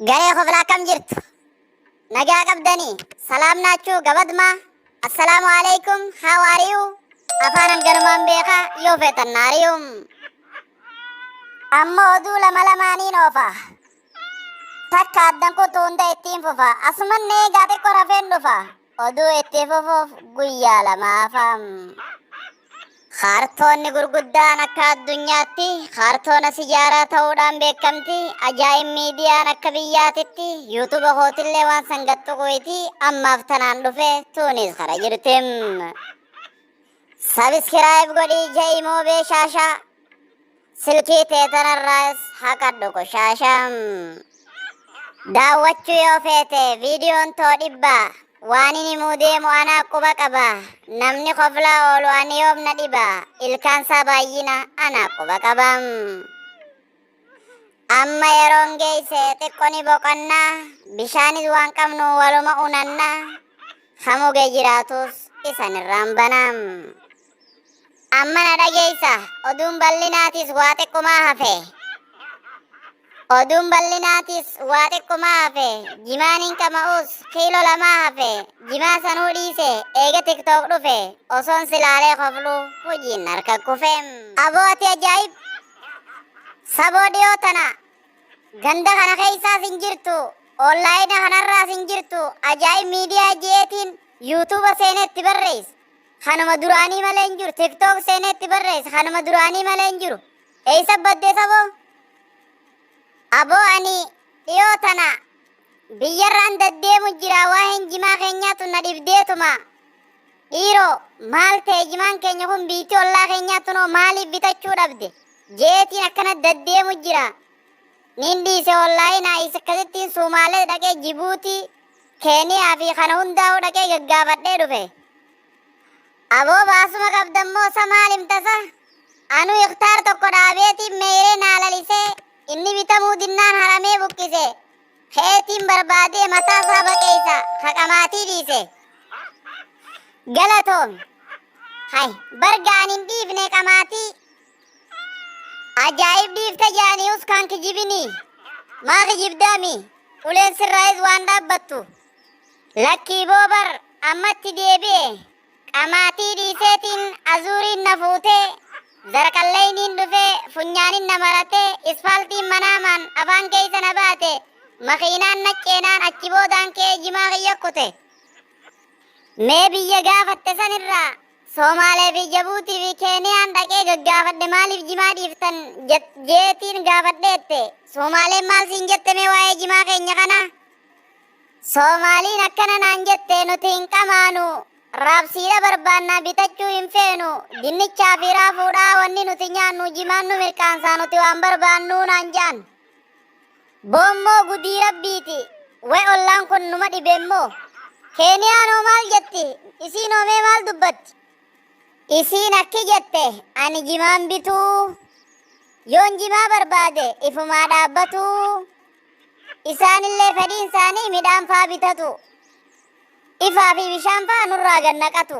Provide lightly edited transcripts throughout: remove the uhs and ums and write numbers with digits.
Garee koflaa akkam jirtu? Nagaa qabdanii? Salaam naachuu gabadmaa? Assalaamu alaikum, how are you? Afaan hanganumaan beekaa yoo feetan naariyum. Amma oduu lama lamaaniin oofa. Takka addan kutu hunda ittiin fufa. Asuman eegaa xiqqoo rafeen dhufa. Oduu itti fufuuf guyyaa lamaafa. Kaartoonni gurguddaan akka addunyaatti kaartoona sijaaraa ta'uudhaan beekamti. Ajaa'ib miidiyaan akka biyyaatitti yuutuuba kootillee waan san gattuquiti ammaaf tanaan dhufe tuunis kara jirtim. Sabiskiraayib godhii ja'i moobee shaashaa. Silkii tee tanarraas haqadhu qoshaashaa. Daawwachuu yoo feete viidiyoon too dhibba. Waan inni himuu deemu anaa quba qaba. Namni koflaa oolu ani yoom na dhiba. Ilkaansaa baay'ina anaa quba qaba. Amma yeroon geesse xiqqo ni boqanna. Bishaanis waan qabnu waluma unanna. Hamugee jiraatus isan irraan bana. Amma na dhageessa oduun bal'inaatis waa xiqqumaa hafe. Oduun bal'inaatis waa xiqqumaa hafe. Jimaan hin qama'us kiiloo lamaa hafe. Jimaa sanuu dhiise eega tiktook dhufe. Osoon silaalee koflu hojiin harka kufe. Aboo ati ajaa'ib! Saboo dhiyoo tana ganda kana keessaas hin jirtu. Onlaayina kanarraas hin jirtu. Ajaa'ib miidiyaa ji'eetiin yuutuuba seeneetti barreessa. Kanuma duraanii malee hin jiru. Tiktook seeneetti barreessa. Kanuma duraanii malee hin jiru. Eessa baddee saboo? Aboo ani dhiyoo tana biyyarraan daddeemu jira waa'een jimaa keenyaatu na dhibdeetuma. Dhiiroo maal ta'e jimaan keenya kun biitti ollaa keenyaatu noo maaliif bitachuu dhabde? Jeetiin akkana daddeemu jira. Nin dhiise onlaayinaa isa akkasittiin Suumaalee dhaqee Jibuutii, Keeniyaa fi kana hundaa'uu dhaqee gaggaafadhee dhufe. Aboo baasuma qabdammoo sa maal himtasa? Anu hektaar tokko dhaabeetiin meeyree naa lalisee inni bitamuu dinnaan haramee buqqise. Keetiin barbaadee mataa isaa baqeessa haqamaatii dhiise. Galatoomi. Hay barga ani hin dhiifne qamaatii. Ajaa'ib dhiifte jedhanii us kan kijibinii. Maa kijibdaami? Uleen sirraayis waan dhaabbattu. Lakkii boobar ammatti deebi'e. Qamaatii dhiiseetiin azuuriin na fuutee. Zarqalleeyniin dhufee funyaanin na maratee isfaaltiin manaamaan afaan keessa na baate. Makiinaan na ceenaan achi boodaan ka'ee jimaa kiyya kute. Mee biyya gaafatte sanirraa Soomaalee fi Jabuutii fi Keeniyaan dhaqee gaggaafadhe maaliif jimaa dhiiftan jeetiin gaafadheette. Soomaaleen maal siin jette mee waa'ee jimaa keenya kanaa? Soomaaliin akkana naan jette nuti hin qamaanu raabsiidha barbaannaa bitachuu hin feenu dinnichaa fi raafuudhaa wanni nuti nyaannu jimaan nu mirqaansaa nuti waan barbaannuu naan ja'an. Boommoo gudii rabbiiti. Way ollaan kun numa dhibeemmoo. Keeniyaan hoo maal jetti? Isiin hoo mee maal dubbatti? Isiin akki jette ani jimaan bituu. Yoon jimaa barbaade ifumaa dhaabbatuu. Isaanillee fedhiin isaanii midhaan faa bitatu. Ifaa fi bishaan faa nurraa gad naqatu.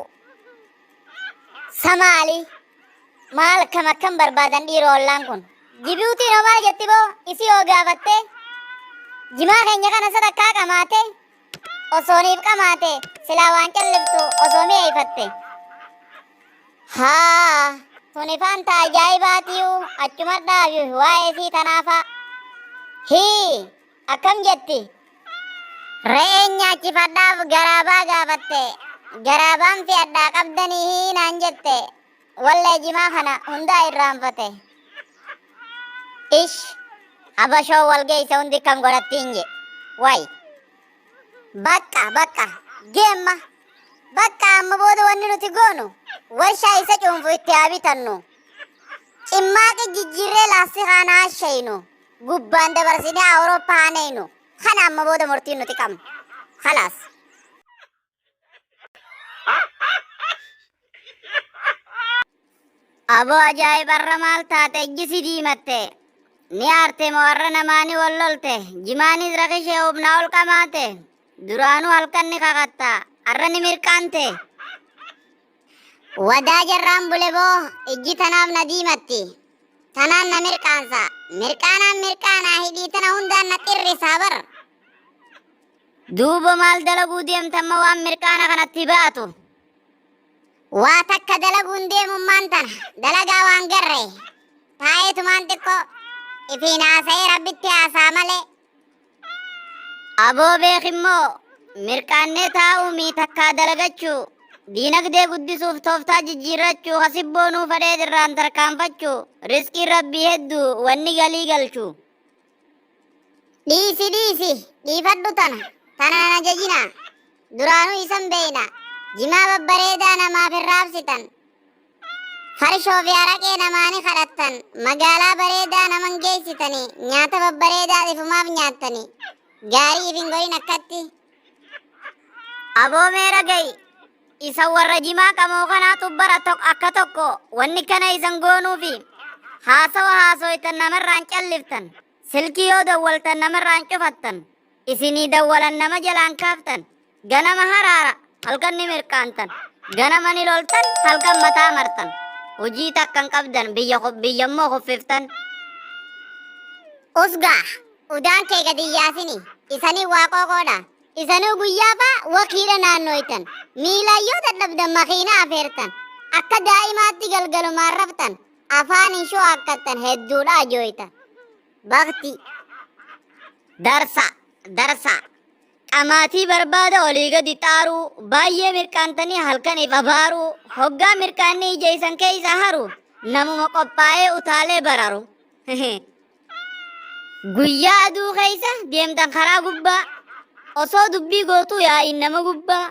Samaali. Maal akkam akkam barbaadan dhiiroo ollaan kun. Jibuutiin hoo maal jetti boo isii hoo gaafattee. Jimaa keenya kana sadarkaa qamaate osooniif qamaate silaa waan calliftu osoo mi'eeffatte. Haa tuni fanta ajaa'ibaatiyu achuma dhaabi waa'ee sii tanaafaa. Hii akkam jetti. Re'een nyaachifadhaaf garaabaa gaafatte. Garaabaan fe'adhaa qabdanii hii naan jette. Wallee jimaa kana hundaa irraanfate. Ish habashoo wal geesse hundi kam godhattiin je. Way. Bakka bakka geemma. Bakka amma booda wanni nuti goonu warshaa isa cuunfu itti haa bitannu. Cimmaaqi jijjiirree laastikaa naa shaynu. Gubbaan dabarsinee Awurooppaa haa neeynu. Kana amma booda murtiin nuti qabnu. Khalaas. Aboo ajaa'ib har'a maal taate ijji si diimatte. Ni aarte moo har'a namaa ni wal lolte. Jimaanis rakishee humnaa ol qamaate. Duraanuu halkan ni kakatta. Har'a ni mirqaante. Wadaa jarraan bule boo ijji tanaaf na diimatti. Tanaan na mirqaansa. Mirqaanaan mirqaanaa hidhii tana hundaan na xirrisaa bar. Duuba maal dalaguu deemtamma waan mirqaana kanatti baatu? Waa takka dalaguun deemummaan tana dalagaa waan garre taa'eetumaan xiqqoo ifiin haasa'ee rabbitti haasaa malee. Aboo beekimmoo mirqaannee taa'uu mii takkaa dalagachuu diinagdee guddisuuf tooftaa jijjiirrachuu hasibboo nuu fadhee irraan tarkaanfachuu riskiin rabbii hedduu wanni galii galchu. Dhiisi dhiisi dhiifadhu tana tana nan ajajina duraanuu isan beeyna jimaa babbareedaa namaaf hin raabsitan farshoo fi araqee namaani kadhattan magaalaa bareedaa naman geessitani nyaata babbareedaa ifumaaf nyaattani gaarii if hin godhin akkatti. Aboo mee dhaga'i isa warra jimaa qamoo kanaatu bara akka tokko wanni kana isan goonuufi haasawa haasoytan namarraan calliftan silkii yoo dawwaltan namarraan cufattan isinii dawwalan nama jalaan kaaftan ganama haraara halkan ni mirqaantan ganama ni loltan halkan mataa martan hojii takkan qabdan biyya biyya immoo kuffiftan. Usgaa udaan kee gadi yaasini isanii waa qoqoodha. Isanuu guyyaa faa wakiidha naannooytan. Miilaan yoo dadhabdan makiina afeertan. Akka daa'imaatti galgalumaan raftan. Afaan hin sho'aakkattan hedduudha ajooytan. Bakti. Darsa. Darsa. Qamaatii barbaada olii gadi xaaruu baay'ee mirqaantanii halkaniif abaaruu hoggaa mirqaanni ija isan keessa haru namuma qophaa'ee utaalee bararu. Guyyaa aduu keessa deemtan karaa gubbaa osoo dubbii gootuu yaa'iin nama gubbaa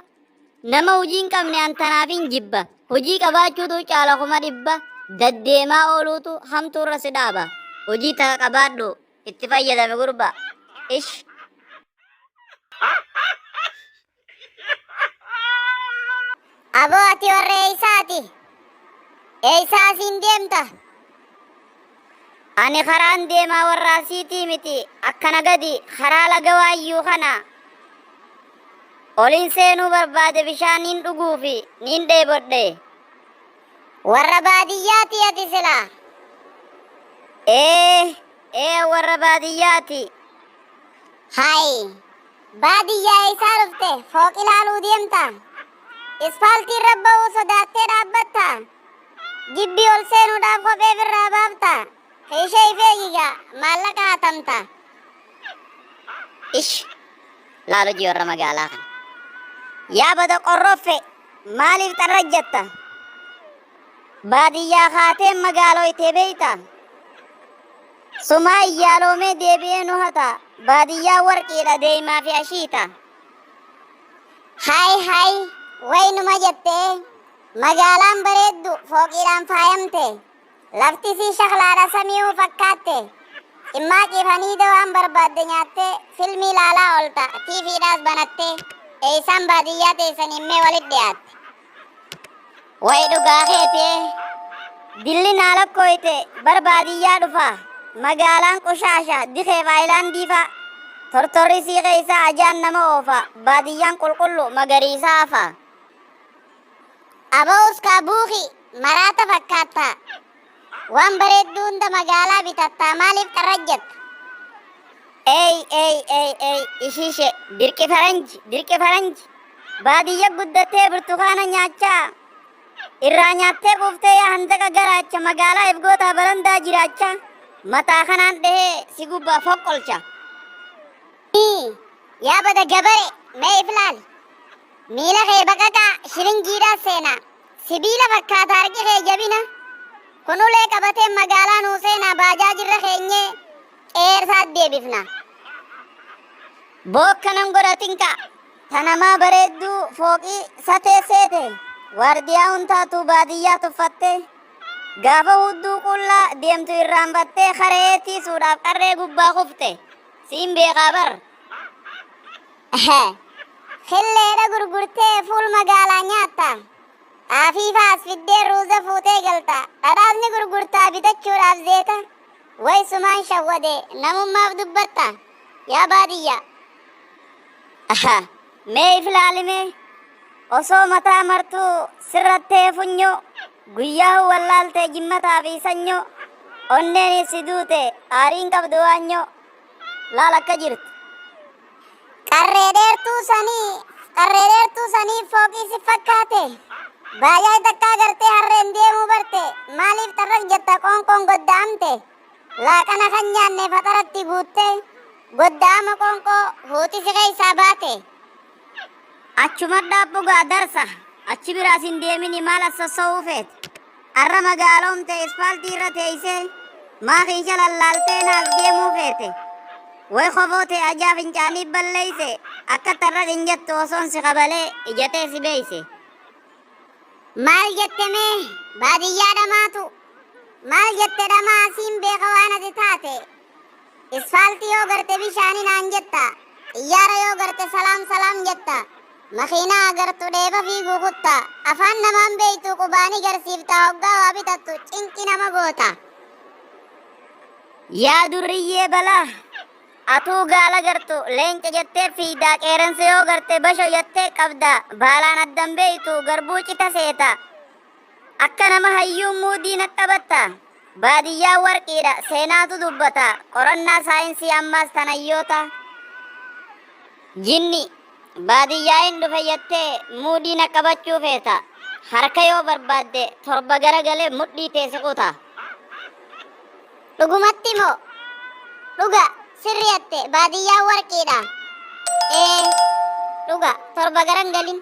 nama hojii hin qabne an tanaaf hin jibba hojii qabaachuutu caala 100,000 daddeemaa ooluutu hamtuurra si dhaaba hojii takka qabaadhu itti fayyadame gurba ish. Aboo ati warra eeysaati? Eeysaa asiin deemta? Ani karaan deemaa warra asiitii miti akkana gadi karaa laga waayyuu kana. Olin seenuu barbaade bishaan niin dhuguufi niin dheebodhe. Warra baadiyyaati ati silaa? Ee, ee warra baadiyyaati. Hayi. Baadiyyaa eessaa dhufte fooq ilaaluu deemta? Ispaaltii irra ba'uu sodaattee dhaabbatta? Gibbii ol seenuudhaaf kophee firraa baafta? Keeshee if eegigaa maallaqa hatamta? Ish laal hojii warra magaalaa kana. Yaa bada qorroffe maaliif xarrajjatta? Baadiyyaa kaateen magaaloytee beeyta? Sumaa iyyaaloomee deebi'ee nu hata. Baadiyyaa warqiidha deemaa fi ashiita. Hayi hayi way numa jettee magaalaan bareeddu fooqiidhaan faayamte lafti sii shaklaadha sami'uu fakkaatte cimmaaqiif haniida waan barbaadde nyaattee filmii laalaa oolta tiifiidhaas banattee eeysaan baadiyyaa teessaniin mee walit dhiyaatte. Way dhugaa keeti dilli naa lakkooyte bar baadiyyaa dhufa magaalaan qushaasha dikeef aayilaandii fa tortorri sii keessa ajaan nama oofa baadiyyaan qulqullu magariisa hafa. Aboo uskaa buuki maraata fakkaatta waan bareedduu hunda magaalaa bitattaa maaliif xarrajjatta. Ey ey ey ey ishiishe dirqi faranji dirqi faranji baadiyya guddattee burtukaana nyaachaa irraa nyaattee quuftee yaa handaqa garaacha magaalaa ifgootaa barandaa jiraacha mataa kanaan dhehee si gubbaa foqqolcha. Yaa bada gabare mee if laali miila kee baqaqaa shilingiidhaa seenaa sibiila fakkaata harki kee jabina kun ulee qabatee magaalaa nuu seenaa baajaajirra keenyee qeersaat deebifna. Bookka nan godhatin ka tanamaa bareedduu fooqii satee seete waardiyaa huntaatu baadiyyaa tuffatte gaafa hudduu qullaa deemtu irraanfattee karee tiisuudhaaf qarree gubbaa kufte siin beekaa bar. Killeedha gurgurtee fuul magaalaa nyaatta. Xaafii fa'aa as fiddee ruuza fuutee galta. Dhadhaas ni gurgurtaa bitachuudhaaf zeeta. Way sumaan shawwade namummaaf dubbatta. Yaa baadiyyaa. Aha. Mee if ilaalimee osoo mataa martuu sirrattee funyoo guyyaa wallaaltee jimmataa fi sanyoo onneen si duute aariin qabdu waanyoo laal akka jirtu. Qarree dheertuu sanii qarree dheertuu sanii fooqii si fakkaate. Baay'ee takkaa gartee harreen deemuu barte maaliif xarraq jetta qoonqoon godda'amte. Laaqana kan nyaanne faxaratti guutte godda'ama qoonqoo huuti si keessaa baate. Achuma dhaabbu gaa darsa achi biraas hin deemini maal as sossoo'uu feete. Arra magaaloomte ispaaltii irra teessee maa kiisha lallaaltee naas deemuu feete. Way kofoo ta'e ajaa fincaanii balleeyse akka xarraq hin jettu osoon si kabalee ijatee si beeyse. Maal jette mee baadiyyaa dhamaatu maal jette dhamaa siin beeka waan ati taate. Isfaaltii yoo garte bishaani naan jetta, xiyyaara yoo garte salaam salaam jetta, makiinaa agartu dheeba fiiguu kutta, afaan namaan beeytu qubaani garsiifta hoggaa waa bitattu cinqi nama goota. Yaa durriyyee balaa, atuu gaala gartu leenca jettee fiigdaa qeeransa yoo garte basho jettee qabda baalaan addan beeytu garbuu cita seeta. Akka nama hayyuu muudii na qabatta. Baadiyyaa warqiidha seenaatu dubbata qorannaa saayinsii ammaas tanayyoota. Jinni baadiyyaa hin dhufe jettee muudii na qabachuu feeta. Harka yoo barbaadde torba garagalee mudhii teesse kuta. Dhugumatti moo? Dhuga sirri jette baadiyyaan warqiidha. Ee dhuga torba garan galin.